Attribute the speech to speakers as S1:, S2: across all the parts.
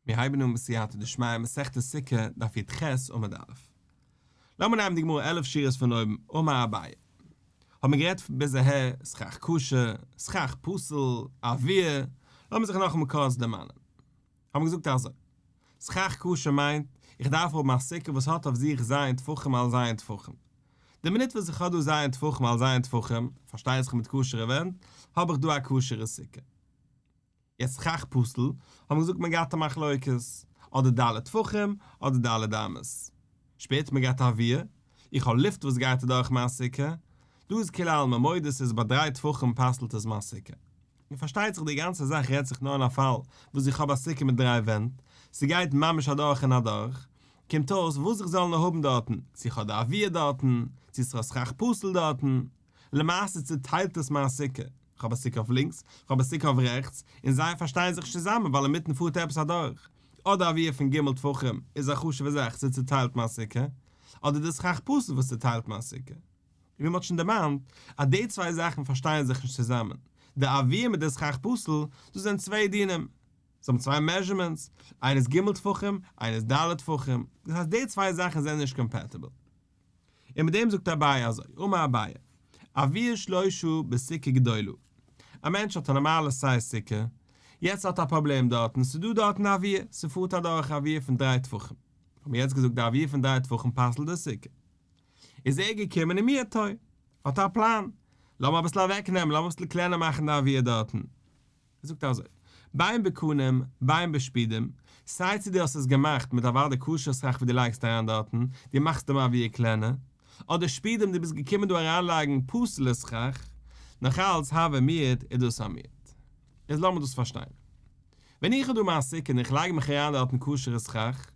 S1: מיר הייבן אן בסייעתא דשמיא מסכת סוכה דף י"ח עמוד א'. לאמיר נעמען די גמרא 11 שורות פון אויבן, אמר אביי. האבן מיר גערעדט ביז אהער, סכך כשר, סכך פסול, אוויר, לאמיר זיך נאכאמאל קורץ דערמאנען. האבן מיר געזאגט אזוי, סכך כשר מיינט, איך דארף האבן א סוכה וואס האט אויף זיך ז' טפחים על ז' טפחים. די מינוט וואס איך האב דא ז' טפחים על ז' טפחים, פארשטייט זיך מיט כשר'ע ווענט, האב איך דא א כשר'ע סוכה. יעצט סכך פסול, האבן געזאגט מען געהאט א מחלוקת, אדער ד' טפחים אדער ד' אמות. שפעטער האט מען געהאט אוויר, איך האב לופט וואס גייט אדורך מיין סוכה, דא איז כולי עלמא מודה ס'איז ביי דריי טפחים פסל'ט עס מיין סוכה. און פארשטייט זיך די גאנצע זאך רעדט זיך נאר אין א פאל וואס איך האב א סוכה מיט דריי ווענט, ס'גייט ממש אדורך און אדורך, קומט אויס וואס איך זאל נאר האבן דארטן, צו איך האב די אוויר דארטן, צו ס'איז סכך פסול דארטן, למעשה צוטיילט עס מיין סוכה, כ'האב א סוכה אויף לינקס, כ'האב א סוכה אויף רעכטס, און זיי פארשטייען זיך נישט צוזאמען ווייל אינמיטן פארט עפעס אדורך. אדער אוויר פון ג' טפחים איז א חשוב'ע זאך ס'צוטיילט מיין סוכה, אדער די סכך פסול וואס צוטיילט מיין סוכה. און ווי מ'האט שוין דערמאנט, אז די צוויי זאכן פארשטייען זיך נישט צוזאמען. די אוויר מיט די סכך פסול, דאס זענען צוויי דינים. זיי האבן צוויי measurements, איינער איז ג' טפחים, איינער איז ד' טפחים, דאס הייסט די צוויי זאכן זענען נישט compatible. און מיט דעם זאגט אביי אזוי, אמר אביי, אויר שלושה בסוכה גדולה, א מענטש האט א נארמאלע size סוכה, יעצט האט ער א פראבלעם דארטן, ס'איז דא דארטן אוויר, ס'פארט אדורך אוויר פון דריי טפחים, האט מען יעצט געזאגט די אוויר פון דריי טפחים פסל'ט די סוכה, איז ער געקומען און מיעטו, האט ער א פלאן, לאמיר אביסל אוועקנעמען, לאמיר אביסל קלענער מאכן די אוויר דארטן. ער זאגט אזוי, בין בקנים, בין בשפודים, סיי צו דו האסט עס געמאכט מיט אוודאי כשר סכך וואס דו לייגסט אריין דארטן, דו מאכסט דעם אוויר קלענער, אדער שפודים דו ביסט געקומען דא אריינלייגן פסול'ע סכך, נאך אלץ הוי מיעוט איז דאס א מיעוט. איז לאמיר דאס פארשטיין. ווען איך האב דא מיין סוכה און איך לייג מיך אריין דארטן כשר'ע סכך,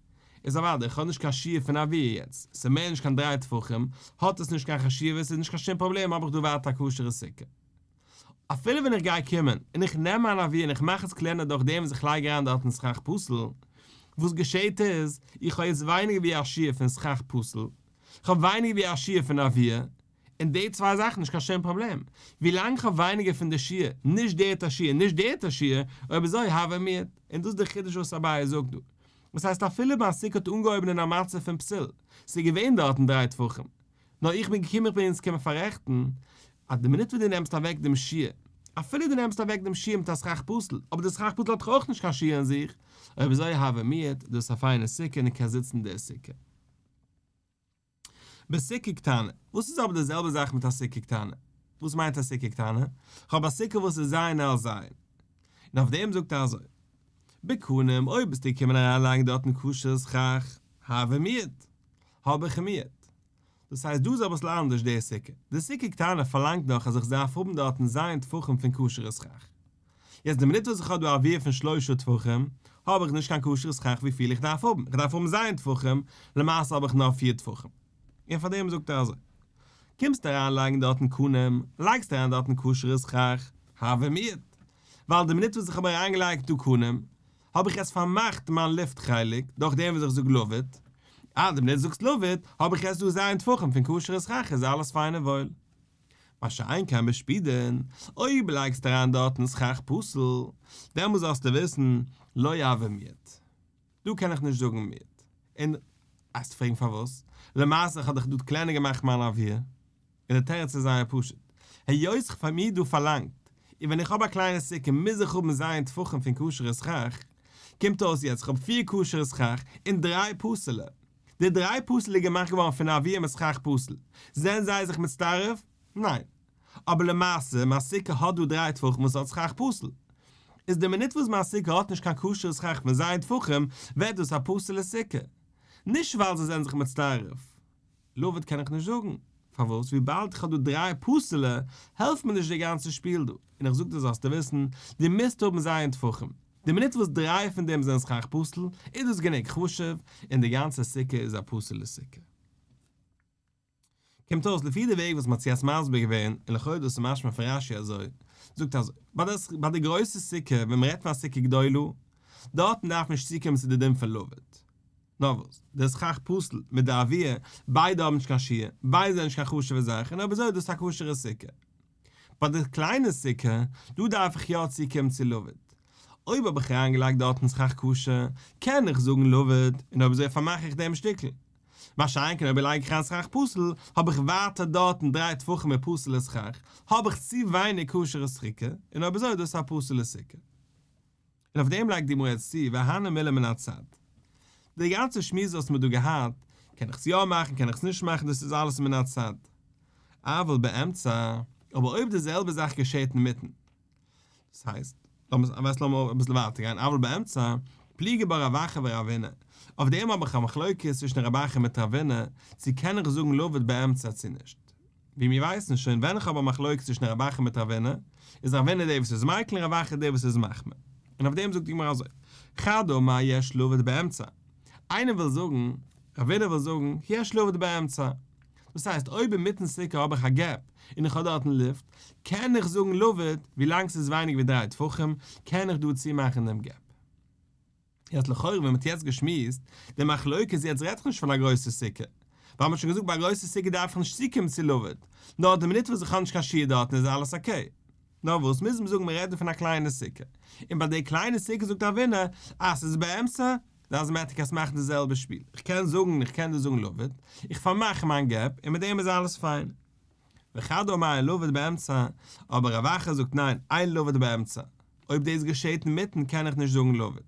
S1: איז אוודאי איך האב נישט קיין שיעור פון אוויר יעצט, ס'איז מער נישט קיין דריי טפחים, האט עס נישט קיין חשיבות, איז נישט קיין שום פראבלעם האב איך דא ווייטער א כשר'ע סוכה. אפילו ווען איך גיי קומען און איך נעם מיין אוויר און איך מאך עס קלענער דורך דעם וואס איך לייג אריין דארטן סכך פסול, וואס געשעהט איז, איך האב יעצט ווייניגער ווי א שיעור פון סכך פסול, איך האב ווייניגער ווי א שיעור פון אוויר, און די צוויי זאכן נישט קיין שום פראבלעם, ווילאנג איך האב ווייניגער פון די שיעור, נישט די האט א שיעור נישט די האט א שיעור, אויב אזוי הוי מיעוט, און דאס איז די חידוש וואס אביי זאגט דא. דאס הייסט אפילו מיין סוכה האט אנגעהויבן אין א מצב פון פסול, ס'איז געווען דארטן דריי טפחים, נאר איך בין געקומען איך בין אונז קומען פאררעכטן, אז די מינוט וואס דו נעמסט אוועק דעם שיעור, אפילו דו נעמסט אוועק דעם שיעור מיט א סכך פסול, אבער די סכך פסול האט דאך אויך נישט קיין שיעור אין זיך, אויב אזוי הוי מיעוט, דאס איז א פיינע סוכה און קען זיצן אין די סוכה. בסוכה קטנה, וואס איז אבער די זעלבע זאך מיט א סוכה קטנה? וואס מיינט א סוכה קטנה? כ'האב א סוכה וואס איז ז' על ז'. און אויף דעם זאגט ער אזוי, בקנים, אויב ביסטו געקומען אריינלייגן דארטן כשר סכך, הוי מיעוט, האב איך מיעוט. דאס הייסט דא איז אביסל אנדערש די סוכה. די סוכה קטנה פארלאנגט נאך אז איך דארף האבן דארטן ז' טפחים פון כשר'ע סכך. יעצט די מינוט וואס איך האב דא אוויר פון שלושה טפחים, האב איך נישט קיין כשר'ע סכך וויפיל איך דארף האבן. איך דארף האבן ז' טפחים, למעשה האב איך נאר פיר טפחים. און פאר דעם זאגט ער אזוי. קומסט אריין לייגן דארטן קנים, לייגסט אריין דארטן כשר'ע סכך, הוי מיעוט. ווייל די מינוט וואס איך האב אריינגעלייגט דא קנים, האב איך יעצט פארמאכט מיין לופט חלק, דורך דעם וואס איך זאג לבוד. אה, די מינוט זאגסט לבוד, האב איך יעצט דא ז' טפחים פון כשר'ע סכך איז אלעס פיין און וואויל. מה שאין כן בשפודין, אויב לייגסט אריין דארטן סכך פסול, דעמאלס זאלסטו וויסן, לא הוי מיעוט. דא קען איך נישט זאגן מיעוט. און וועסט פרעגן פארוואס? למעשה איך האב דאך דא קלענער געמאכט מיין אוויר. און די תירוץ איז זייער פשוט, היות כ'פאר מיר דא פארלאנגט, און ווען איך האב א קליינע סוכה מוז איך האבן ז' טפחים פון כשר'ע סכך, קומט אויס יעצט כ'האב פיר כשר'ע סכך און דריי פסול'ע. די דריי פסול'ע איז געמאכט געווארן פון אוויר מיט סכך פסול, זענען זיי זיך מצטרף? ניין. אבער למעשה, מיין סוכה האט דא דריי טפחים וואס האט סכך פסול. איז די מינוט וואס מיין סוכה האט נישט קיין כשר'ע סכך פון ז' טפחים, ווערט דאס א פסול'ע סוכה. נישט ווייל זיי זענען זיך מצטרף. לבוד קען איך נישט זאגן. פארוואס? וויבאלד איך האב דא דריי פסול'ע, העלפט מיר נישט די גאנצע שפיל דא. און איך זאג דיר זאלסטו וויסן, דו מוזט האבן ז' טפחים. די מינוט וואס דריי פון דעם זענען סכך פסול, איז דאס גענוג חשוב, און די גאנצע סוכה איז א פסול'ע סוכה. קומט אויס לפי די וועג וואס מ'האט צו עס מסביר געווען, און לכאו' דאס איז משמע פון רש"י אזוי, זאגט אזוי, ביי די גרויסע סוכה, ווען מ'רעדט פון א סוכה גדולה, דארטן דארף מען נישט צוקומען צו די דין פון לבוד. נאר וואס, דער סכך פסול מיט די אוויר, ביידע האבן נישט קיין שיעור, ביידע זענען נישט קיין חשוב'ע זאך, און אויב אזוי איז דאס א כשר'ע סוכה. ביי די קליינע סוכה, דא דארף איך יא צוקומען צו לבוד. אויב האב איך אריינגעלייגט דארטן סכך כשר, קען איך זאגן לבוד, און אויב אזוי פארמאך איך דעם שטיקל. מה שאין כן אויב לייג איך אריין סכך פסול, האב איך ווייטער דארטן דריי טפחים מיט פסול'ע סכך, האב איך צו ווייניג כשר'ע סוכה, און אויב אזוי איז דאס א פסול'ע סוכה. און אויף דעם לייגט די גמרא יעצט צו והני מילי מן הצד. די גאנצע שמועס וואס מ'האט דא געהאט, קען איך עס יא מאכן קען איך עס נישט מאכן דאס איז אלעס מן הצד. אבל באמצע, אבער אויב די זעלבע זאך געשעט אינמיטן, דאס הייסט, לאמיר ווייסט לאמיר אביסל ווייטער גיין, אבל באמצע, פליגי בה רב אחא ורבינא, אויף דעם האב איך א מחלוקת צווישן רב אחא מיט רבינא, צו קען איך זאגן לבוד באמצע צו נישט. ווי מיר ווייסן שוין ווען איך האב א מחלוקת צווישן רב אחא מיט רבינא, איז רבינא דער וואס איז מיקל און רב אחא דער וואס איז מחמיר. און אויף דעם זאגט די גמרא אזוי, חד אמר יש לבוד באמצע, איינער וויל זאגן, רבינא וויל זאגן, יש לבוד באמצע. דאס הייסט אויב אינמיטן סוכה האב איך א gap און איך האב דארטן לופט, קען איך זאגן לבוד, ווילאנג ס'איז ווייניגער ווי דריי טפחים, קען איך דא צומאכן דעם gap. יעצט לכאורה ווי מ'האט יעצט געשמועסט, די מחלוקת יעצט רעדט זיך נישט פון א גרויסע סוכה, ווייל מ'האט שוין געזאגט ביי א גרויסע סוכה דארף איך נישט צוקומען צו לבוד, נאר די מינוט וואס איך האב נישט קיין שיעור דארטן איז אלעס okay. נאר וואס מוז מען זאגן מ'רעדט דא פון א קליינע סוכה, און ביי די קליינע סוכה זאגט רבינא אז ס'איז באמצע, doesn't matter קענסט מאכן די זעלבע שפיל, איך קען זאגן איך קען דיר זאגן לבוד, איך פארמאך מיין gap און מיט דעם איז אלעס פיין. וחד אמר אין לבוד באמצע, אבער רב אחא זאגט ניין, אין לבוד באמצע, אויב דאס געשעט אינמיטן קען איך נישט זאגן לבוד.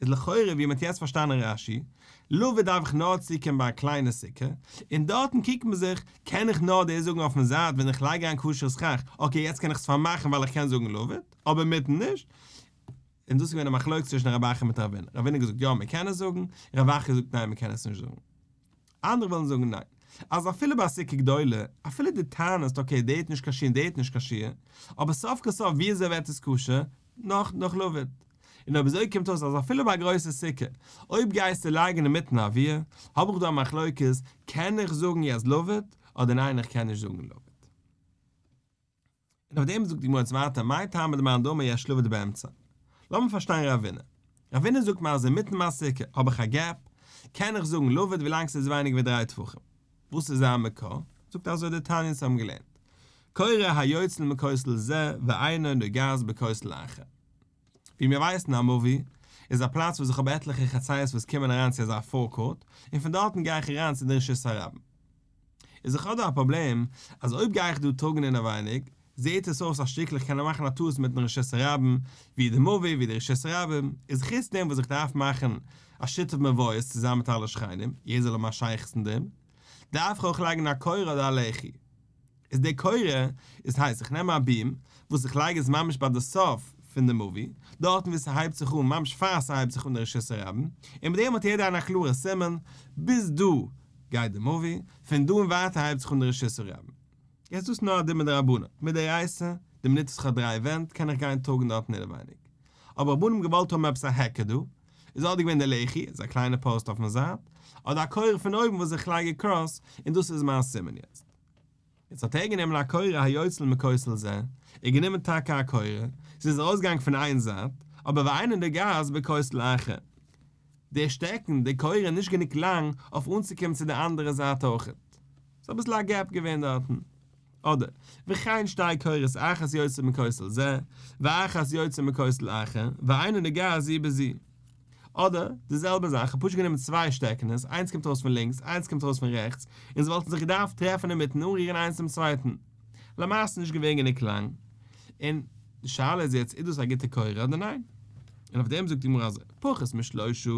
S1: איז לכאורה ווי מ'האט יעצט פארשטאנען רש"י, לבוד דארף איך נאר צוקומען ביי א קליינע סוכה, און דארטן קוקט מען זיך, קען איך נאר דאס זאגן אויפן זייט ווען איך לייג אריין כשר סכך, okay יעצט קען איך עס פארמאכן ווייל איך קען זאגן לבוד, אבער אינמיטן נישט. און דאס איז געווען א מחלוקת צווישן רב אחא מיט רבינא, רבינא האט געזאגט יא מען קען עס זאגן, רב אחא זאגט ניין מען קען עס נישט זאגן. אנדערע ווילן זאגן ניין, אז אפילו ביי א סוכה גדולה, אפילו דו טענה'סט okay דער האט נישט קיין שיעור און דער האט נישט קיין שיעור, אבער סוף כל סוף ווי אזוי ווערט עס כשר? נאך נאך לבוד. און אויב אזוי קומט אויס אז אפילו ביי א גרויסע סוכה, אויב גייסטו לייגן אינמיטן א אוויר, האב איך דא א מחלוקת, קען איך זאגן יעצט לבוד, אדער ניין איך קען נישט זאגן לבוד. און אויף דעם זאגט די גמרא יעצט ווייטער מאי טעמא דמאן דאמר יש לבוד באמצע. לאמיר פארשטיין רבינא. רבינא זאגט מיר אז אינמיטן מיין סוכה האב איך א gap, קען איך זאגן לבוד ווילאנג ס'איז ווייניגער ווי דריי טפחים. וואס איז זיין מקור? זאגט ער אזוי דתניא אונז האבן געלערנט. קורה היוצאה מכותל זה ואינה נוגעת בכותל אחר. ווי מיר ווייסן א מבוי איז א פלאץ וואס איך האב עטליכע חצרות וואס קומען אריין צו אזא forecourt, און פון דארטן גיי איך אריין צו די רשות הרבים. איז איך האב דא א פראבלעם אז אויב גיי איך דא טראגן אינעווייניג זעהט עס אויס א שטיקל איך קען מאכן א טעות מיטן רשות הרבים ווי די מבוי ווי די רשות הרבים איז חוץ דעם וואס איך דארף מאכן א שיתוף מבואות צוזאמען מיט אלע שכנים יעדער זאל האבן א שייכות אין דעם דארף איך אויך לייגן א קורה אדער א לחי. איז די קורה איז הייסט איך נעם א beam וואס איך לייג עס ממש ביי די סוף פון די מבוי, דארטן ווי ס'הייבט זיך אן ממש פאר ס'הייבט זיך אן די רשות הרבים, און מיט דעם האט יעדער איינער א קלארע סימן, ביז דא גייט די מבוי, פון דא און ווייטער הייבט זיך אן די רשות הרבים. יעצט דאס איז נאר א דין מדרבנן, מדאורייתא, די מינוט וואס כ'האב דריי ווענט קען איך גיין טראגן דארטן אינעווייניג. אבער רבנים האבן געוואלט האבן עפעס א היכר דא, איז אדער געווען די לחי, איז א קליינע פאוסט אויפן זייט, אדער א קורה פון אויבן וואס איך לייג across, און דאס איז מיין סימן יעצט. יעצט האט ער גענומען א קורה היוצאה מכותל זה, ער גענומען טאקע א קורה, זי איז ארויסגעגאנגען פון איין זייט, אבער ואינה נוגעת בכותל אחר. די שטעקן, די קורה איז נישט גענוג לאנג אויף אנצוקומען צו די אנדערע זייט אויכעט. ס'איז אביסל א gap געווען דארטן. אדער, וכן שתי קורות אחת יוצאה מכותל זה, ואחת יוצאה מכותל אחר, ואינה נוגעת זו בזו. אדער, די זעלבע זאך, כ'האב פשוט גענומען צוויי שטעקענעס, איינס קומט ארויס פון לינקס, איינס קומט ארויס פון רעכטס, און זיי וואלטן זיך געדארפט טרעפן אינמיטן אנרירן איינס דעם צווייטן. למעשה נישט געווען גענוג לאנג. און די שאלה איז יעצט, איז דאס א גוטע קורה אדער ניין? און אויף דעם זאגט די גמרא אזוי, פחות משלושה,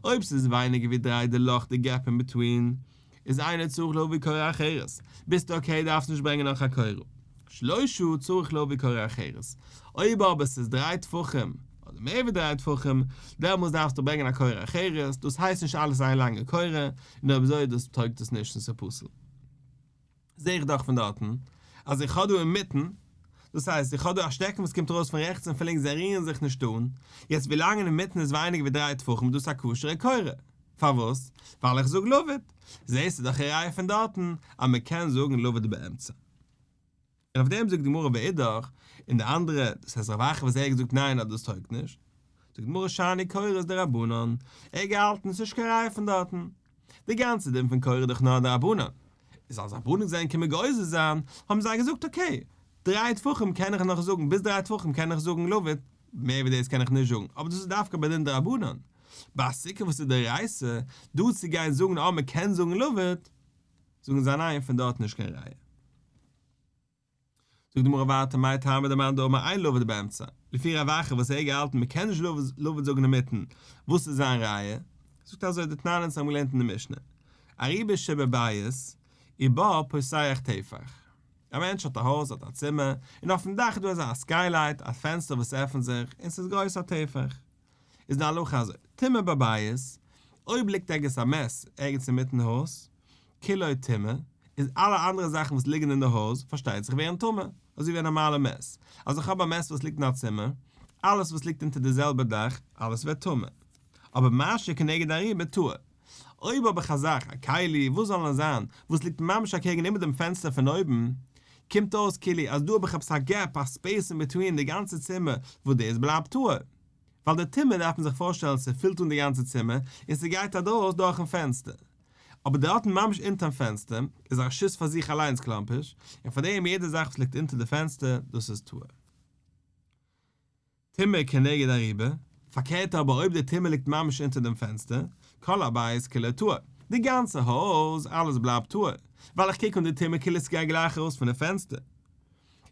S1: אויב ס'איז ווייניגער ווי דריי די לאך די gap אין between, איז אינו צריך להביא קורה אחרת, ביסטו okay דארפסט נישט ברענגען נאך א קורה. שלושה צריך להביא קורה אחרת, אויב אבער ס'איז דריי טפחים, אדער מער ווי דריי טפחים, דעמאלס דארפסטו ברענגען א קורה אחרת, דאס הייסט נישט אלעס איין לאנגע קורה, און אויב אזוי דאס טויגט עס נישט און ס'איז פסול. זע איך דאך פון דארטן אז איך האב דא אינמיטן, דאס הייסט איך האב דא א שטעקן וואס קומט ארויס פון רעכטס און פון לינקס זיי רירן זיך נישט אן, יעצט ווילאנג אינמיטן איז ווייניגער ווי דריי טפחים איז דאס א כשר'ע קורה, פארוואס? ווייל איך זאג לבוד. זעסטו דאך א ראיה פון דארטן אז מען קען זאגן לבוד באמצע. און אויף דעם זאגט די גמרא ואידך, און די אנדערע, דאס הייסט רב אחא וואס ער האט געזאגט ניין אז דאס טויגט נישט, זאגט די גמרא שאני קורות דרבנן, ער האט געהאלטן עס איז נישט קיין ראיה פון דארטן. די גאנצע דין פון קורה איז דאך נאר דרבנן. איז אז רבנן זענען קומען גוזר זיין, האבן זיי געזאגט okay, דריי טפחים קען איך נאך זאגן, ביז דריי טפחים קען איך זאגן לבוד. מער ווי דאס קען איך נישט זאגן, אבער דאס איז דווקא ביי דין דרבנן. ביי א סוכה וואס איז דאורייתא, דא צו גיין זאגן אה מען קען זאגן לבוד, זאגן זיי ניין פון דארט נישט קיין ראיה. זאגט די גמרא ווייטער מאי טעמא דמאן דאמר אין לבוד באמצע, לפי רב אחא וואס ער האט געהאלטן מען קען נישט לבוד זאגן אינמיטן, וואס איז זיין ראיה? זאגט אזוי דתנן אונז האבן געלערנט אין די משנה, ארובה שבבית ובה פותח טפח, א מענטש האט א הויז האט א צימער, און אויפן דאך איז דא אזא skylight א פענסטער וואס עפנט זיך און ס'איז גרויס א טפח, איז די הלכה אזוי, טומאה בבית, אויב ליגט ערגעץ א מת ערגעץ אינמיטן הויז, כולו טמא, איז אלע אנדערע זאכן וואס ליגן אין די הויז פארשטייט זיך ווערן טמא, אזוי ווי א נארמאלע מת, אז איך האב א מת וואס ליגט אין א צימער, אלעס וואס ליגט אונטער די זעלבע דאך, אלעס ווערט טמא. אבער מה שכנגד ארובה טהור. אויב האב איך א זאך, א כלי, וואס זאל נאר זיין, וואס ליגט ממש אקעגן איבער דעם פענסטער פון אויבן, קומט אויס כאילו אז דא האב איך עפעס א gap, א space אין between די גאנצע צימער, וואס דאס בלייבט טהור. ווייל די טומאה דארף מען זיך פארשטעלן ס'פילט אן די גאנצע צימער און ס'גייט אדורך דורכן פענסטער. אבער דארטן ממש אונטערן פענסטער איז א רשות פאר זיך אליינס קלאמפערש, און פארדעם יעדע זאך וואס ליגט אונטער די פענסטער דאס איז טהור. טומאה כנגד ארובה, פארקערט אבער אויב די טומאה ליגט ממש אונטער דעם פענסטער, כל הבית כולו טהור, די גאנצע הויז אלעס בלייבט טהור, ווייל איך קוק אן די טומאה כאילו ס'גייט גלייך ארויס פון די פענסטער.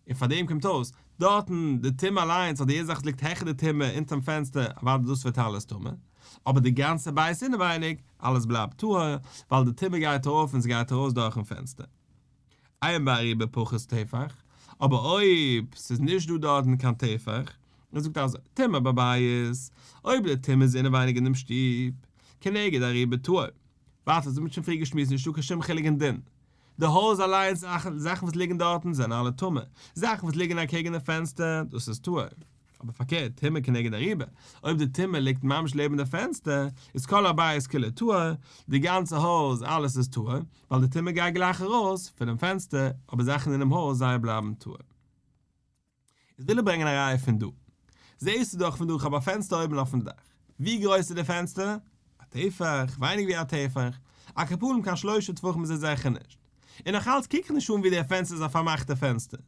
S1: און פאר דעם קומט אויס, דארטן, די טומאה אליינס, אדער יעדע זאך וואס ליגט העכער די טומאה, אונטערן פענסטער, אוודאי דאס ווערט אלעס טמא, אבער די גאנצע בית אינעווייניג, אלעס בלייבט טהור, ווייל די טומאה גייט ארויף און ס'גייט ארויס דורכן פענסטער. אין בארובה פחות טפח, אבער אויב ס'איז נישט דא דארטן קיין טפח, ער זאגט אזוי, טומאה בבית, אויב די טומאה איז אינעווייניג אינעם שטוב, כנגד ארובה טהור. ווייטער, אזוי ווי מ'האט שוין פריער געשמועסט, נישטא קיין שום חילוק אין דין. די הויז אליינס, זאכן וואס ליגן דארטן זענען אלע טמא, זאכן וואס ליגן אקעגן די פענסטער, דאס איז טהור. אבער פארקערט, טומאה כנגד ארובה, אויב די טומאה ליגט ממש לעבן די פענסטער, איז כל הבית כולו טהור, די גאנצע הויז, אלעס איז טהור, ווייל די טומאה גייט גלייך ארויס פונעם פענסטער, אבער זאכן אינעם הויז זיי בלייבן טהור. איז וויל ער ברענגען א ראיה פון דא. זעהסטו דאך פון דא איך האב א פענסטער אויבן אויפן דאך. ווי גרויס איז די פענסטער? א טפח? ווייניג ווי א טפח? על כל פנים קיין שלושה טפחים איז עס זיכער נישט. און נאך אלץ קוק איך נישט אן ווי דער פענסטער איז א פארמאכטע פענסטער.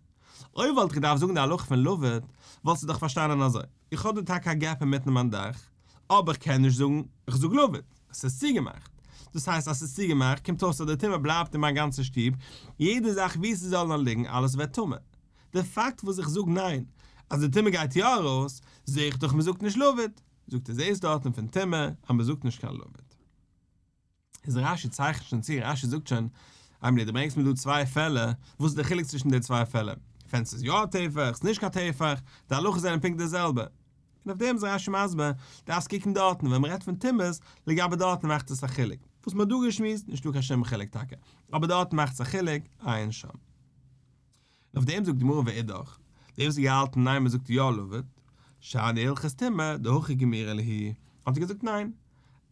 S1: אויב וואלט איך געדארפט זאגן די הלכה פון לבוד, וואלסטו דאך פארשטאנען אזוי. איך האב דא טאקע א gap אינמיטן מיין דאך, אבער איך קען נישט זאגן איך זאג לבוד. עס איז צוגעמאכט. דאס הייסט אז עס איז צוגעמאכט קומט אויס אז די טומאה בלייבט אין מיין גאנצע שטוב, יעדע זאך וואו ס'זאל נאר ליגן אלעס ווערט טמא. די פאקט וואס איך זאג ניין אז די טומאה גייט יא ארויס, זעה איך דאך מ'זאגט נישט לבוד, זאגט ער זעהסט דארטן פון טומאה אז מ'זאגט נישט קיין לבוד. איז רש"י צייכנט שוין צו, רש"י זאגט שוין, איין מינוט דו ברענגסט מיר דא צוויי פעלער, וואס איז די חילוק צווישן די צוויי פעלער? פענסטער איז יא א טפח, ס'איז נישט קיין טפח, די הלכות זענען פונקט די זעלבע. און אויף דעם איז רש"י מסביר, דארפסט קוקן דארטן, ווען מ'רעדט פון טומאות, לגבי דארטן מאכט עס א חילוק. וואס מ'האט דא געשמועסט, נישטא קיין שום חילוק טאקע, אבער דארטן מאכט עס א חילוק, עיין שם. און אויף דעם זאגט די גמרא ואידך, דער וואס האט געהאלטן ניין מען זאגט יא לבוד, שאני הלכות טומאה דהכי גמירי להו, האט ער געזאגט ניין,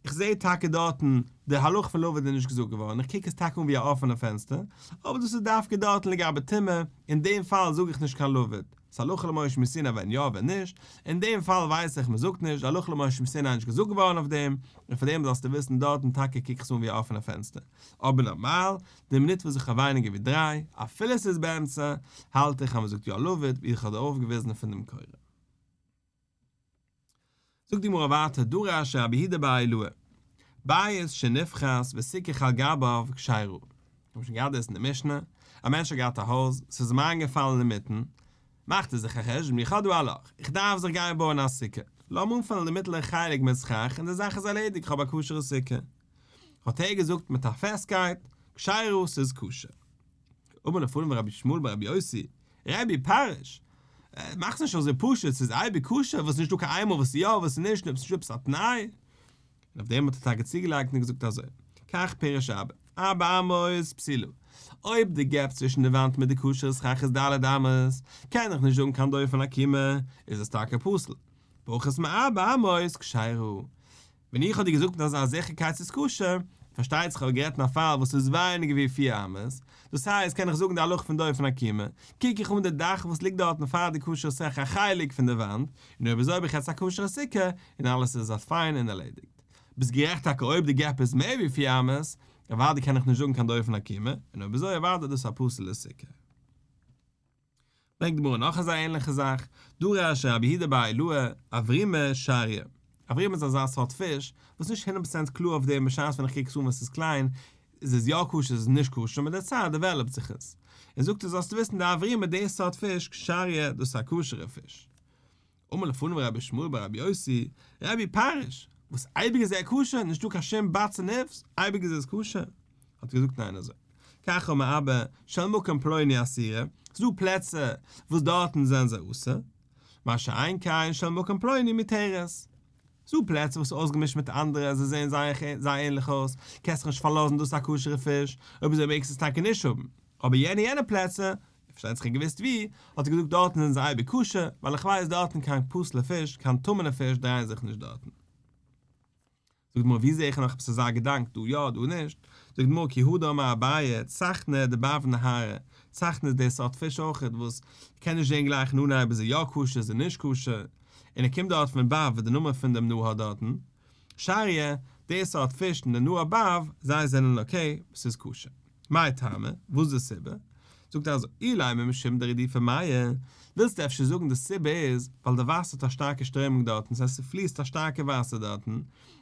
S1: איך זעה טאקע דארטן די הלכה פון לבוד איז נישט געזאגט געווארן, איך קוק עס טאקע אן ווי א אפענע פענסטער, אבער דאס איז דווקא דארטן לגבי טומאה, אין דעם פאל זאג איך נישט קיין לבוד, ס'איז הלכה למשה מסיני ווען יא ווען נישט, אין דעם פאל ווייס איך מען זאגט נישט, די הלכה למשה מסיני איז נישט געזאגט געווארן אויף דעם, און פאר דעם זאלסטו וויסן דארטן טאקע קוק איך עס אן ווי א אפענע פענסטער, אבער נארמאל, די מינוט וואס איך האב ווייניגער ווי דריי, אפילו עס איז באמצע, האלט איך אז מען זאגט יא לבוד, ווי איך האב דיר אויפגעוויזן פון דעם קורה. זאגט די גמרא ווייטער, דרש רבי יהודה בר אילעאי, בית שנפחת וסיכך על גביו כשרה. מיר האבן שוין געהאט דאס אין די משנה, א מענטש האט געהאט א הויז, ס'איז אים איינגעפאלן אינמיטן, מאכט ער זיך א חשבון, איך האב דא א לאך, איך דארף זיך גיין בויען א סוכה, לאמיר אנפילן די מיטעלע חלק מיט סכך און די זאך איז ערלעדיגט, איך האב א כשר'ע סוכה. האט ער געזאגט מיט א פעסטקייט, כשרה ס'איז כשר. אמר לפניו רבי ישמעאל ברבי יוסי, רבי פריש, מאכ'ס נישט אזוי פשוט, ס'איז אייביג כשר, וואס נישטא קיין איינמאל וואס יא וואס נישט, נישטא עפעס א תנאי? און אויף דעם האט ער טאקע צוגעלייגט און געזאגט אזוי, כך פירש אבא, ארבע אמות פסולה, אויב די gap צווישן די וואנט מיט די כשר'ע סכך איז ד' אמות, קען איך נישט זאגן קיין דופן עקומה, איז עס טאקע פסול. פחות מארבע אמות כשרה. ווען איך האב דיר געזאגט מיט אזא זיכערקייט ס'איז כשר, פארשטייט זיך האב איך גערעדט אין א פאל וואס איז ווייניגער ווי פיר אמות, דאס הייסט קען איך זאגן די הלכה פון דופן עקומה, קוק איך אן די דאך וואס ליגט דארטן פאר די כשר'ע סכך א חלק פון די וואנט, און אויב אזוי האב איך יעצט א כשר'ע סוכה, און אלעס איז פיין און ערלעדיגט. ביסט גערעכט טאקע אויב די gap איז מער ווי פיר אמות, אוודאי קען איך נישט זאגן קיין דופן עקומה, און אויב אזוי אוודאי איז דאס א פסול'ע סוכה. ברענגט די גמרא נאך אזא ענליכע זאך, דרש רבי יהודה בר אילעאי, אברימי שריא. אברימי איז אזא סארט פיש, וואס נישט הונדערט פראצענט קלאר אויף דעם בשעת ווען איך קוק עס אן ווען עס איז קליין, איז עס יא כשר איז עס נישט כשר, מיט די צייט דעוועלאפט זיך עס. און זאגט ער זאלסטו וויסן די אברימי די סארט פיש שריא דאס איז א כשר'ע פיש. אמר לפניו רבי ישמעאל בר רבי יוסי, רבי פריש, וואס אייביג איז ער כשר, נישט דא קיין שום בד צו נפס, אייביג איז עס כשר? האט ער געזאגט ניין אזוי, כך אמר אבא, של מקום פלוני אסורה, ס'דא פלעצער וואס דארטן זענען זיי אסור, מה שאין כן של מקום פלוני מותרת, ס'דא פלעצער וואס איז אויסגעמישט מיט אנדערע, זיי זעען זייער זייער ענליך אויס, קענסט זיך נישט פארלאזן דאס איז א כשר'ע פיש, אויב אזוי מעגסטו עס טאקע נישט האבן, אבער יענע יענע פלעצער פארשטייט זיך ער געוויסט ווי, האט ער געזאגט דארטן זענען זיי אייביג כשר, ווייל איך ווייס דארטן קיין פסל'ע פיש, קיין טמא'נע פיש דרייען זיך נישט דארטן. זאגט די גמרא ווי זעה איך נאך עפעס אזא געדאנק דא יא דא נישט, זאגט די גמרא כי הא דאמר אביי צחנה דבב נהרא, צחנה איז די סארט פיש אויכעט וואס מ'קען נישט זעהן גלייך אין אנהייב איז ער יא כשר איז ער נישט כשר, און ער קומט דארט פון בב די נאמען פון דעם נהר דארטן, שריא, די סארט פיש אין די נהר בב, זיי זענען okay, ס'איז כשר. מאי טעמא? וואס איז די סיבה? זאגט ער אזוי, אילימא משום דרדיפי מיא, ווילסטו אפשר זאגן די סיבה איז ווייל די וואסער האט א שטארקע שטרעמונג דארטן, ס'הייסט ס'פליסט א שטארקע וואסער דארטן,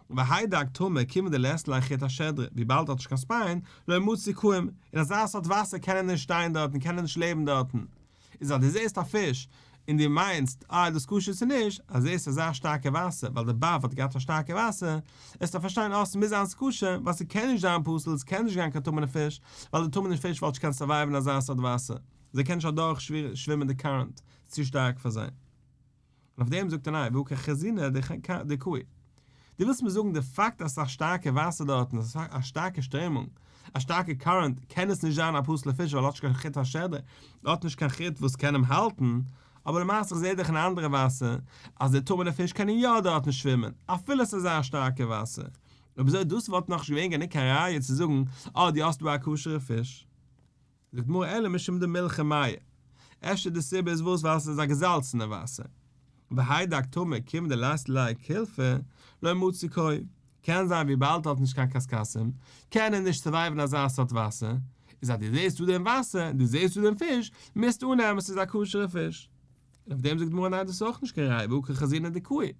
S1: והאי דג טמא כיוון דלית ליה חוט השדרה, וויבאלד ער האט נישט קיין spine, לא מצי קאים, אין אזא סארט וואסער קען ער נישט שטיין דארטן, קען ער נישט לעבן דארטן. איז אז דו זעסט א פיש און דו מיינסט אה איז דאס כשר צו נישט, אז זעסט אזא שטארקע וואסער ווייל די בב האט געהאט א שטארקע וואסער, וועסטו פארשטיין אה ס'מוז זיין ס'כשר ווייל ס'קען נישט זיין פסול ס'קען נישט גיין קיין טמא'נע פיש ווייל די טמא'נע פיש וואלט נישט געקענט survive ן אזא סארט וואסער, זיי קענען נישט אדורך שווימען די current, ס'איז צו שטארק פאר זיי. און אויף דעם זאגט ער ניין, והא קא חזינן דקאי. דו ווילסט מיר זאגן די פאקט אז ס'איז א שטארקע וואסער דארטן, אז ס'איז א שטארקע שטרעמונג, א שטארקע current, קען עס נישט זיין א פסול'ע פיש ווייל ער האט נישט קיין חוט השדרה, ער האט נישט קיין חוט וואס קען אים האלטן, אבער למעשה איך זעה דאך אין אנדערע וואסער אז די טמא'נע פיש קענען יא דארטן שווימען, אפילו עס איז אזא שטארקע וואסער. אויב אזוי דאס וואלט נאכנישט געווען גענוג קיין ראיה צו זאגן אה דו האסט דא א כשר'ע פיש. זאגט גמרא אלא משום דמילחא מיא, אפשר די סיבה איז וואס ווייל ס'איז א געזאלצענע וואסער, והאי דג טמא כיון דלית ליה קולפא לא מצי קאי, קען זיין וויבאלד ער האט נישט קיין קשקשים קען ער נישט survive ן אזא סארט וואסער, איז אז דו זעסט דא דעם וואסער און דו זעסט דא דעם פיש מוזטו אננעמען ס'איז א כשר'ע פיש. און אויף דעם זאגט די גמרא ניין דאס איז אויך נישט קיין ראיה והא קא חזינן דקאי,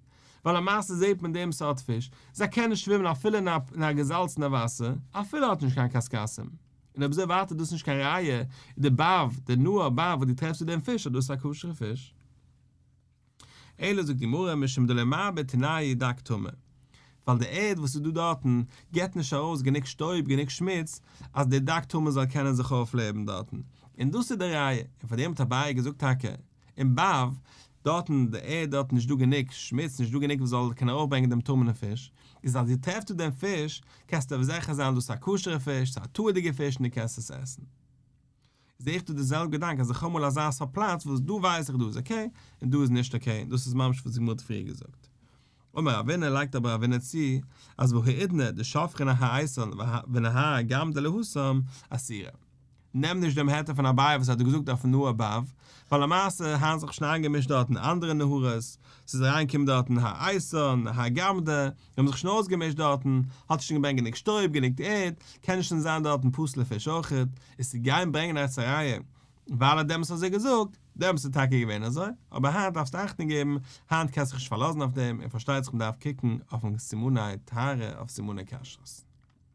S1: ווייל למעשה זעט מען דעם סארט פיש, זיי קענען שווימען אפילו אין א געזאלצענע וואסער, אפילו ער האט נישט קיין קשקשים. און אויב אזוי ווייטער דאס איז נישט קיין ראיה, איז די בב, די נהר בב וואס דו טרעפסט דא דעם פיש אז דאס איז א כשר'ע פיש. אלא זאגט די גמרא משום דלא מרבי טיניא דג טמא, ווייל די ערד וואס איז דא דארטן גיבט נישט ארויס גענוג שטויב גענוג שמוץ אז די דג טמא זאל קענען זיך אויפלעבן דארטן, און דאס איז די ראיה, און פאר דעם האט אביי געזאגט טאקע אין בב, דארטן די ערד דארט נישט דא גענוג שמוץ נישט דא גענוג וואס זאל קענען ארויפברענגען דעם טמא'נעם פיש, איז אז דו טרעפסט דא דעם פיש קענסטו זיכער זיין דאס איז א כשר'ע פיש, ס'איז א טהור'דיגע פיש און דו קענסט עס עסן. זעה איך דא די זעלבע געדאנק אז איך האב אמאל אזא סארט פלאץ וואס דא ווייס איך דא איז okay און דא איז נישט okay און דאס איז ממש וואס די גמרא האט פריער געזאגט. אמר רבינא לייגט אבער רבינא צו אז והאידנא דשפכי נהר איתן ונהר גמדא להתם אסירי. נעם נישט דעם היתר פון אביי וואס ער האט געזאגט אויפן נהר בב, ווייל למעשה האבן זיך שוין איינגעמישט דארטן אנדערע נהרות, ס'איז אריינגעקומען דארטן נהר איתן, נהר גמדא, זיי האבן זיך שוין אויסגעמישט דארטן, האט שוין געברענגט גענוג שטויב, גענוג ערד, קען שוין זיין דארטן פסול'ע פיש אויכעט, איז צו גיין ברענגען א ראיה, ווייל ער האט דעמאלטס אזוי געזאגט, דעמאלטס איז טאקע געווען אזוי, אבער היינט דארפסטו אכטונג געבן, היינט קענסטו זיך נישט פארלאזן אויף דעם, און פארשטייט זיך מ'דארף קוקן אויפן סימני טהרה, אויף סימני כשרות.